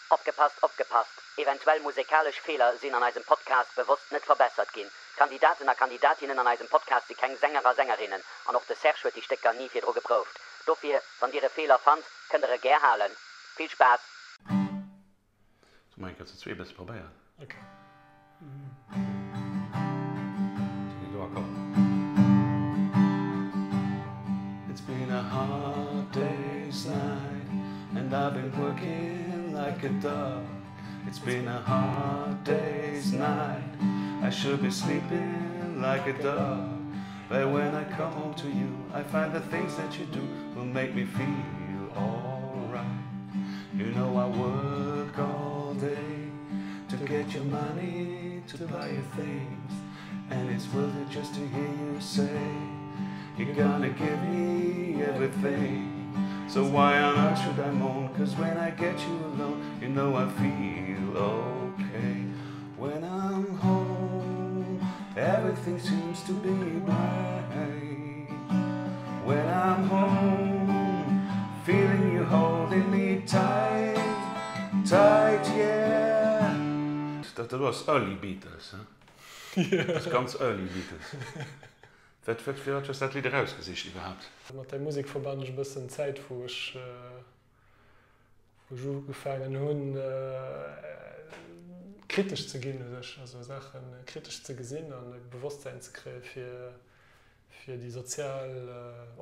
Opgepasst, opgepasst! Eventuell musekalesch Feeler sinn an eisem Podcast bewosst net verbessert ginn. D'Kandidaten a Kandidatinnen an eisem Podcast si keng Sänger a Sängerinnen an och de Serge huet déi Stécker ni virdru geprouft. Dofir, wann dir e Feeler fannt, kënnt der e gär halen. Vill Spaass! Soll mer eng Kéier zu zwee e bësse probéieren? Ok. It's been a hard day's night And I've been working like a dog It's been a hard day's night I should be sleeping like a dog But when I come home to you I find the things that you do Will make me feel alright You know I work all day To get your money to buy your things And it's worth it just to hear you say You're gonna give me everything So why on earth should I moan? Cause when I get you alone You know I feel okay When I'm home Everything seems to be bright When I'm home Feeling you holding me tight Tight, yeah Dat do ass Early Beatles, he? Dat ass ganz Early Beatles. Wat, wat, firwat hues dat Lidd erausgesicht iwwerhaapt? Mat där Musek verbannen ech e bëssen d'Zäit, wou ech, wou ech ugefaangen hunn, kritesch ze ginn u sech, also Saache kritesch ze gesinn an e Bewosstsäin ze kréie fir, fir déi sozial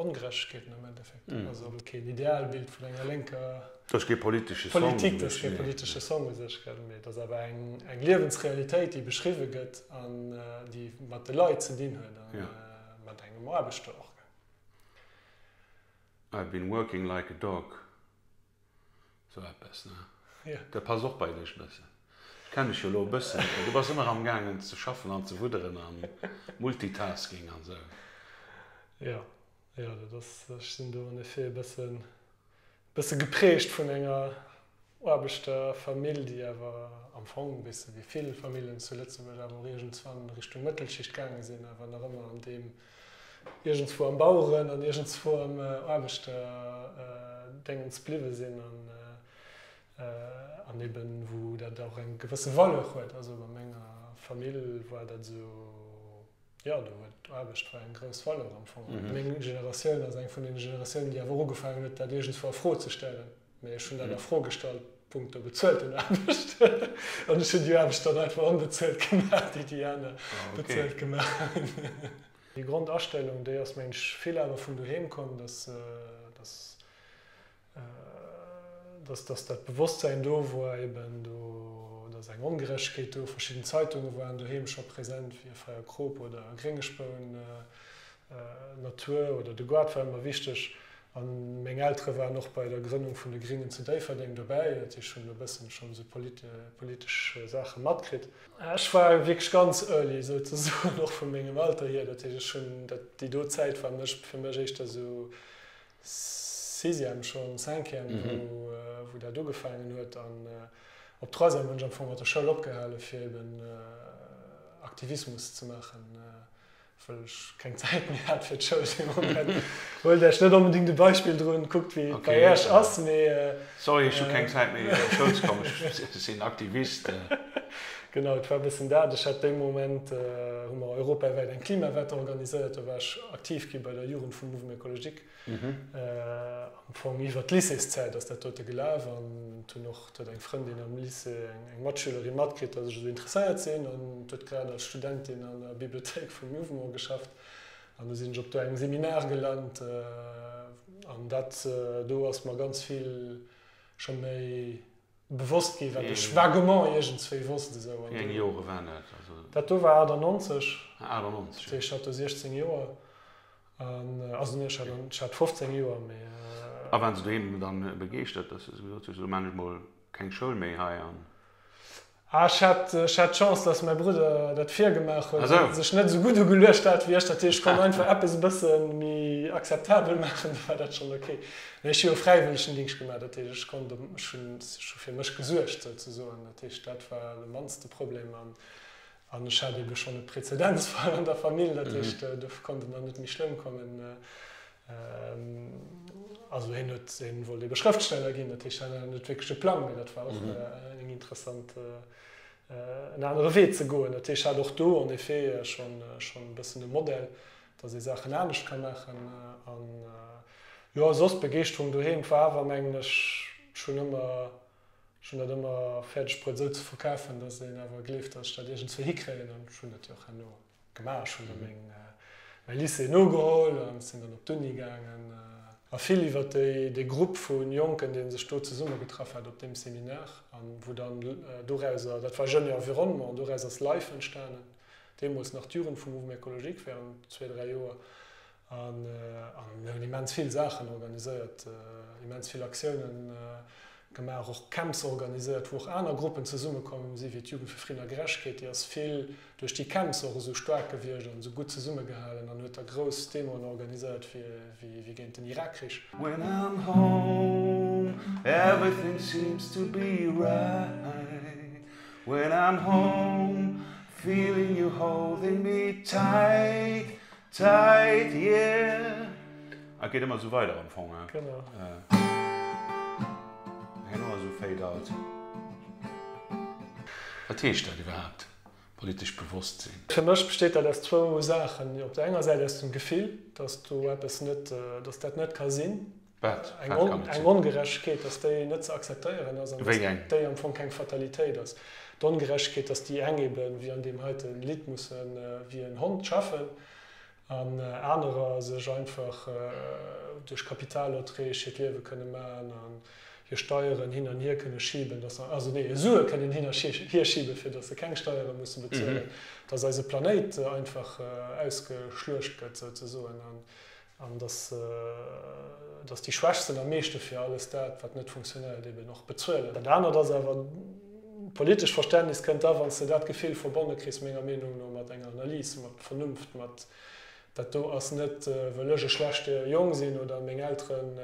Ongerechtegkeeten am Endeffekt. Also keen Idealbild vun enger lénker Dat ass kee politesche Song. Politik, dat ass kee politesche Song u sech, gell, mee et ass awer eng, eng Liewensrealitéit, déi beschriwwe gëtt an déi mat de Leit ze dinn huet a mat engem Aarbechter och, gell. I've been working like a dog. Sou eppes, ne? Jo. Dat passt och bei dech e bëssen. Ech kennen dech jo elo e bëssen. Du bass ëmmer am gaangen ze schaffen an ze wudderen an Multitasking an sou. Jo, jo, dat ass, ech sinn do en effet e bëssen, bësse geprägt vun enger Aarbechterfamill, déi awer am Fong, weess de, wéi vill Familljen zu Lëtzebuerg awer och iergendswann Richtung Mëttelschicht gaange sinn, awer nach ëmmer an deem iergendswou am Baueren an iergendswou am Aarbechterdéngens bliwwe sinn an, an eben wou dat och eng gewësse Valeur huet. Also bei menger Famill war dat esou, jo, do huet d'Aarbecht war eng grouss Valeur am Fong. Meng Generatioun ass eng vun deene Generatiounen, déi awer och ugefaangen huet, dat iergendswou a Fro ze stellen. Mee ech hunn dat a Fro gestallt punkto bezuelten Aarbecht. An ech hunn déi Aarbecht dann einfach onbezuelt gemaach, déi déi aner bezuelt gemaach hunn. Déi Grondastellung, déi ass, mengen ech, vill awer vun doheem komm, dass, dass, dass, dass dat Bewosstsäin do war, eben do, dass eng Ongerechtegkeet do, verschidden Zeitunge waren doheem scho present, wéi Freier Krop oder Gréngespoun, Natur oder de Goart war ëmmer wichteg. A meng Eltere waren och bei der Grënnung vun de Gringen zu Déifferdeng dobäi. Dat heescht, ech hunn e bëssen schonn esou politesch Saache matkritt. Ech war wierklech ganz early souzesoen, och vu mengem Alter hier. Dat heescht, ech hunn dat, déi do Zäit war mech, fir mech éischter esou Sixième schonn, Cinquième, wou, wou dat ugefaangen huet. An op Troisième hunn ech am Fong mat der Schoul opgehale fir eben Aktivismus ze maachen. Wëll ech keng Zäit méi hat fir d'Schoul dee Moment. Huelt Äech net onbedingt e Beispill drun, kuckt wéi et bei Äech ass, mee. Sorry, ech hu keng Zäit méi an d'Schoul ze kommen, ech sinn Aktivist. Genau, et war e bëssen dat. Ech hat dee Moment, hu mer europawäit eng Klimawette organiséiert, do war ech aktiv gi bei der Jugend vum Mouvement Ecologique. Am Fong iwwer d'Lycéeszäit ass dat dote gelaf an et hunn och, et huet eng Frëndin am Lycée, eng Matschülerin matkritt, datt ech esou interesséiert sinn an huet grad als Studentin an der Bibliothéik vum Mouvement geschafft an du sinn ech op do engem Seminar gelant an dat do ass mer ganz vill scho méi bewosst gi wat ech vaguement iergendswéi wosst esou. Wéi eng Jore waren dat? Dat do war 98. Ah 98, jo. Dat heescht, ech hat do 16 Joer. An also nee, ech hat, ech hat 15 Joer, mee. A waren se doheem dann begeeschtert, dass de gesot hues, elo maan ech mol keng Schoul méi hei an. Ah, ech hat, ech hat d'Chance, dass mäi Brudder dat virgemaach huet an sech net esou gutt ugeluecht hat wéi ech. Dat heescht, ech konnt einfach eppes e bësse méi akzeptabel maachen, da war dat schonn ok. Mee ech hu jo Fräiwëllegendingscht gemaach, dat heescht, ech konnt, ech hunn, ech hu fir mech gesuergt souzesoen. Dat heescht, dat war de mannste Problem an An ech hat ebe schonn e Präzedenzfall an der Famill, dat heescht, do konnt et nach net méi schlëmm kommen. Also hien huet, hien wollt ebe Schrëftsteller ginn, dat heescht, hien hat net wierklech e Plang, mee dat war och eng interessant, en anere Wee ze goen. Dat heescht, hat och do en effet schonn, schonn e bëssen e Modell, datt ee Saachen anescht ka maachen. An jo, soss d'Begeeschterung doheem war awer, mengen ech, ech hunn ëmmer, ech hunn dat ëmmer fäerdeg bruet esou ze verkafen, datt een awer gleeft, datt ech dat iergendswéi hikréien an ech hunn dat jo och herno Gemaach. Ech hunn da meng, mäi Lycée nogeholl an sinn dann op d'Uni gaangen. A vill iwwer déi, dee Grupp vu Jonken, dee sech do zesummegetraff hat op deem Seminar an wou dann dorauser, dat war Jeunes et Environnement, an doraus ass Life entstanen, deemools nach d'Jugend vum Mouvement Écologique während zwee, dräi Joer. An mir hunn immens vill Saachen organiséiert, immens vill Aktiounen gemaach, och Camps organiséiert, wou och aner Gruppen zesummekomm si wéi d'Jugend fir Fridden a Gerechtegkeet. Déi ass vill duerch déi Camps och esou staark gewiescht an esou gutt zesummegehalen an huet da grouss Demoen organiséiert wéi géint den Irakkrich. When I'm home, everything seems to be right When I'm home, feeling you holding me tight Tight, yeah! A geet ëmmer esou weider am Fong, hein? Genau. Herno ass esou Fade out. Wat heescht dat iwwerhaapt, politesch bewosst sinn? Fir mech besteet dat aus zwou Saachen. Op der enger Säit aus dem Gefill, dass do eppes net, dass dat net ka sinn. Wat? Eng Wat kann net sinn? Eng Ongerechtegkeet, dass déi net ze akzeptéieren ass an dass Wéi eng? déi am Fong keng Fatalitéit ass. D'Ongerechtegkeet, dass déi eng eben, wéi an deem heite Lidd, musse wéi en Hond schaffen an anerer sech einfach duerch Kapitalerträg hiert Liewe kënne maachen an hir Steieren hin an hier kënne schiben, dass se, also nee, hir Sue kënnen hin a hier schiben, fir dass se keng Steiere musse bezuelen, dass eise Planéit einfach ausgeschluecht gëtt souzesoen. An dass, dass déi Schwächsten am meeschte fir alles dat, wat net funktionéiert, eben och bezuelen. Dat anert ass awer, politescht Verständnis kënnt da, wann s de dat Gefill verbonne kriss, menger Meenung no, mat enger Analys, mat Vernunft, mat dat do ass net, wëll ech e schlechte Jong sinn oder meng Elteren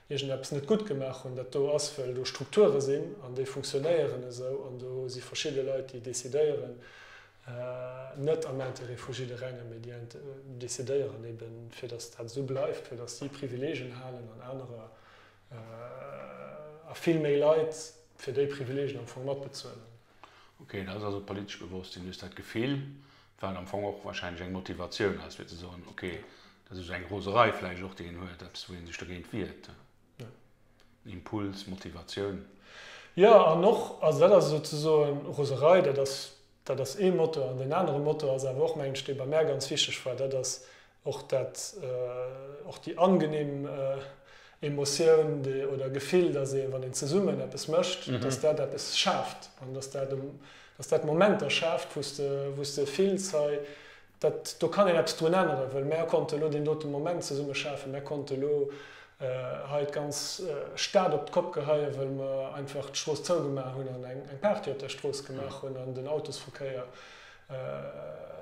iergendeppes net gutt gemaach hunn. Dat do ass, wëll do Strukture sinn an déi funktionéieren esou an do si verschidde Leit, déi decidéieren, Net am Intérêt vu jidderengem, mee déi decidéieren eben, fir datt dat esou bleift, fir datt si Privileegien halen an anerer a vill méi Leit fir déi Privileegien am Fong matbezuelen. Ok, dat ass also d'politescht Bewosstsinn. Du hues dat Gefill, wat am Fong och wahrscheinlech eng Motivatioun ass, fir ze soen, ok, dat ass esou eng Roserei vläicht och, déi een huet, eppes, wou ee sech dogéint wiert. Impuls, Motivatioun. Jo, an och, also dat ass souzesoen Roserei, dat ass, dat ass ee Motor. An deen anere Motor ass awer och, mengen ech, dee bei mär ganz wichteg war, dat ass och dat, och déi angenehm Emotioun, déi, oder Gefill, dass ee, wann een zesummen eppes mécht, dass dat eppes schaaft an dass dat, dass dat Momenter schaaft, wou s de, wou s de fills, hei, Dat, do kann een eppes drun änneren, well mär konnte elo deen dote Moment zesumme schafen, mär konnte elo hei d'ganz Stad op d'Kopp geheien, well mer einfach d'Strooss zougemaach hunn an eng Party op der Strooss gemaach hunn an den Autosverkéier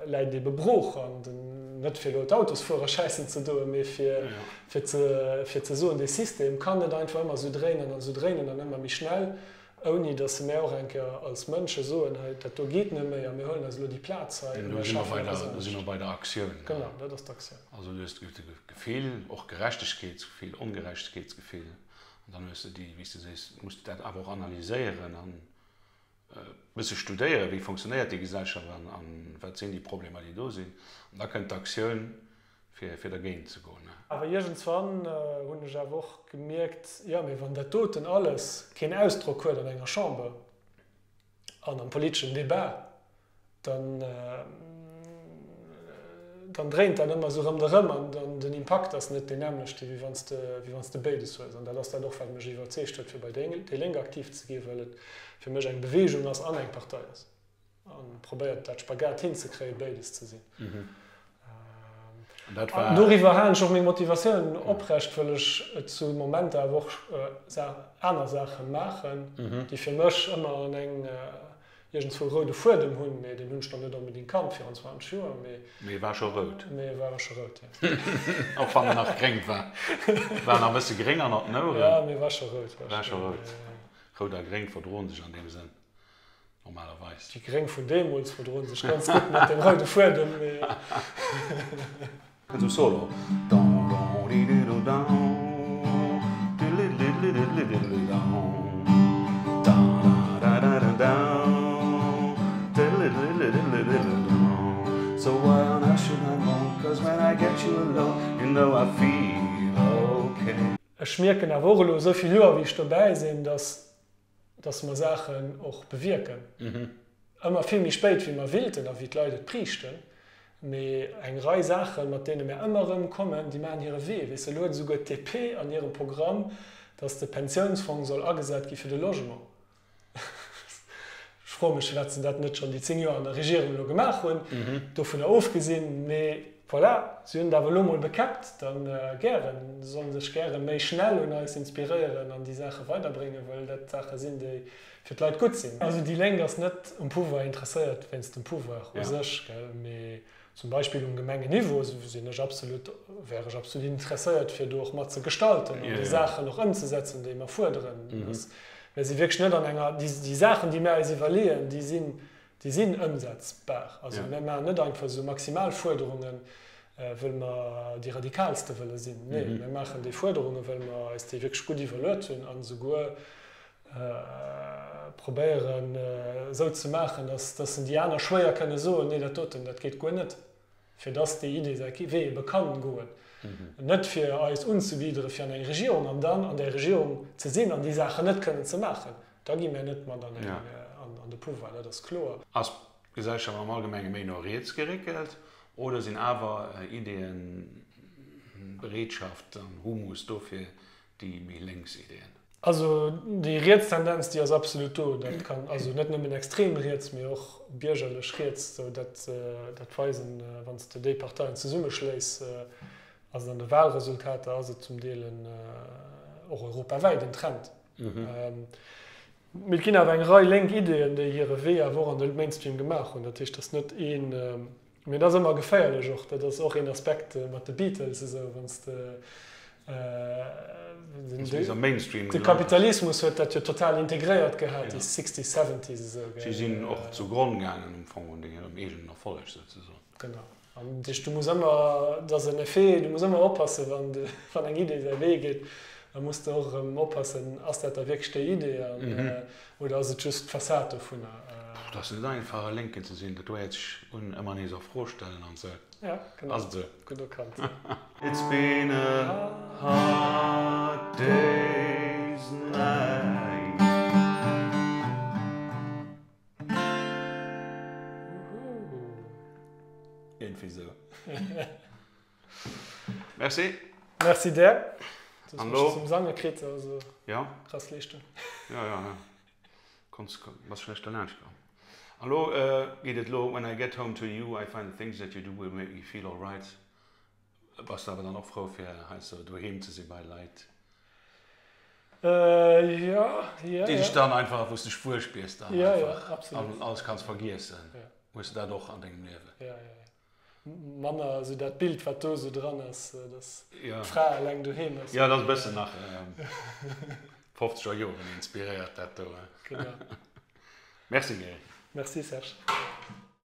läit ebe brooch. An den, net fir elo d'Autosfuerer schäissen ze doen, mee fir, fir ze, fir ze soen, dee System kann net einfach ëmmer esou dréinen an esou dréinen an ëmmer méi schnell. Ouni datt se mär och eng Kéier als Mënsche soen, hei, dat do geet net méi a mir huelen eis elo déi Plaz hei a mir schafen eppes anescht. Do si mer bei der Aktioun. Genau, dat ass d'Aktioun. Also du hues d'Gefill, och Gerechtegkeetsgefill, Ongerechtegkeetsgefill, an dann hues de déi, wéi s de sees, muss de dat awer och analyséieren an e bësse studéieren, wéi fonctionnéiert déi Gesellschaft an wat sinn déi Problemer, déi do sinn. An da kënnt d'Aktioun, fir dergéint ze goen. Awer iergendswann hunn ech awer och gemierkt, jo, mee wann dat doten alles keen Ausdrock huet an enger Chamber an am politeschen Débat, dann, dann dréint dat ëmmer esou rëmderëm an dann den Impakt ass net deen nämmlechte wéi wann s de, wéi wann s de béides hues. An dat ass dat och, wat mech iwwerzeegt huet, fir bei déi Lénk aktiv ze ginn, well et fir mech eng Beweegung ass an eng Partei ass. An probéiert dat Spagat hinzekréien, béides ze sinn. An doriwwer halen ech och meng Motivatioun oprecht, wëll ech et zu Momenter awer och aner Saache maachen, déi fir mech ëmmer an eng iergendzwou roude Fuedem hunn, mee deen hunn ech dann net onbedéngt kannt virun 20 Joer, mee. Mee e war scho rout. Mee e war scho rout, jo. Och wann en nach gréng war. War nach e bësse gréng ënnert den Oueren. Jo, mee e war scho rout. War scho rout. Rout a gréng verdroen sech an deem Sënn. Normalerweis. Déi Gréng vun deemools verdroen sech ganz gutt mat dem roude Fuedem, mee. Kënnt zum Solo. So why on earth should I moan Cause when I get you alone You know I feel okay. Ech mierken awer och elo esou vill Joer wéi ech dobäi sinn, dass dass mer Saachen och bewierken. Ëmmer vill méi spéit wéi mer willten a wéi d'Leit et priichten. Mee eng Rei Saachen, mat deene mär ëmmer erëm kommen, déi maachen hire Wee. Weess de, elo huet esouguer d'DP an hirem Programm, dass de Pensiounsfong soll agesat gi fir de Logement. Ech froe mech, firwat se dat net schonn déi 10 Joer an der Regierung elo gemaach hunn, dovunner ofgesinn. Mee voilà, si hunn et awer elo mol bekäppt, da gären. Se solle sech gäre méi schnell un eis inspiréieren an déi Saache weiderbréngen, well dat Saache sinn, déi fir d'Leit gutt sinn. Also déi Lénk ass net um Pouvoir interesséiert wéinst dem Pouvoir u sech, gell, mee Zum Beispill um Gemengeniveau sinn ech absolut, wär ech absolut interesséiert, fir do och mat ze gestalten an déi Saachen och ëmzesetzen, déi mer fuerderen. Mir si wierklech net an enger, déi Saachen, déi mir eis iwwerleeën, déi sinn, déi sinn ëmsetzbar. Also mir maachen net einfach esou maximal Fuerderungen, wëll mer déi Radikalste wëlle sinn. Nee, mir maachen déi Fuerderungen, wëll mer eis déi wierklech gutt iwwerluet hunn an esouguer probéieren esou ze maachen, dass dass en déi aner schwéier kënne soen, nee dat doten, dat geet guer net, fir dass déi Idee säi Wee ebe kann goen. Net fir eis unzebidere fir an eng Regierung an dann an där Regierung ze sinn an déi Saachen net kënnen ze maachen. Da gi mär net mat an eng an de Pouvoir, dat ass kloer. Ass d'Gesellschaft am Allgemenge méi no riets geréckelt oder sinn awer Ideeën, Bereetschaft an Humus do fir déi méi lénks Ideeën? Also déi riets Tendenz, déi ass absolut do. Dat kann also net nëmmen extrem riets, mee och biergerlech riets, sou dat dat weisen, wann s de déi Parteien zesummeschléiss, ass et an de Wahlresultater ass et zum Deel en och europawäit en Trend. Mee et ginn awer eng Rei lénk Ideeën, déi hire Wee awer och an de Mainstream gemaach hunn. Dat heescht, et ass net een, mee et ass ëmmer geféierlech och, dat ass och een Aspekt mat de Beatles esou, wann s de, de Kapitalismus huet dat jo total integréiert gehat, déi Sixties, Seventies esou. Si sinn och zu Gronn gaangen am Fong un hirem eegenen Erfolleg souzesoen. Genau. An dat heescht, du muss ëmmer, dat ass en Effet, du muss ëmmer oppassen, wann de, wann eng Idee säi Wee geet, da muss de och erëm oppassen, ass dat da wierklech déi Idee an, oder ass et just d'Fassad dovunner? Puh, dat ass net einfach e Lénken ze sinn, dat do héiert sech un ëmmer nees a Fro stellen an esou. Ja, genau. Ass et esou? Gutt erkannt. It's been a hard day's night. Iergendwéi sou. Merci. Merci där. Du hues mech zum Sange kritt, also ja. krass Leeschtung. Ja, ja, ja. Konns, bass schlecht derlaanscht komm. An lo geet et lo, When I get home to you, I find the things that you do will make me feel alright. Bass de awer dann och frou fir heiansdo doheem ze si bei Leit? Jo, jo. Déi dech dann einfach, wou s de dech wuel spiers dann einfach. Jo, jo, absolut. An alles kanns vergiessen. Jo. Hues de dat och an dengem Liewen? Jo, jo, jo. Manner esou dat Bild, wat do esou dran ass, dass d'Fra eleng doheem ass. Jo, dat ass e bëssen nach fofzeger Joren inspiréiert, dat do. Genau. Merci, Gary. Merci, Serge.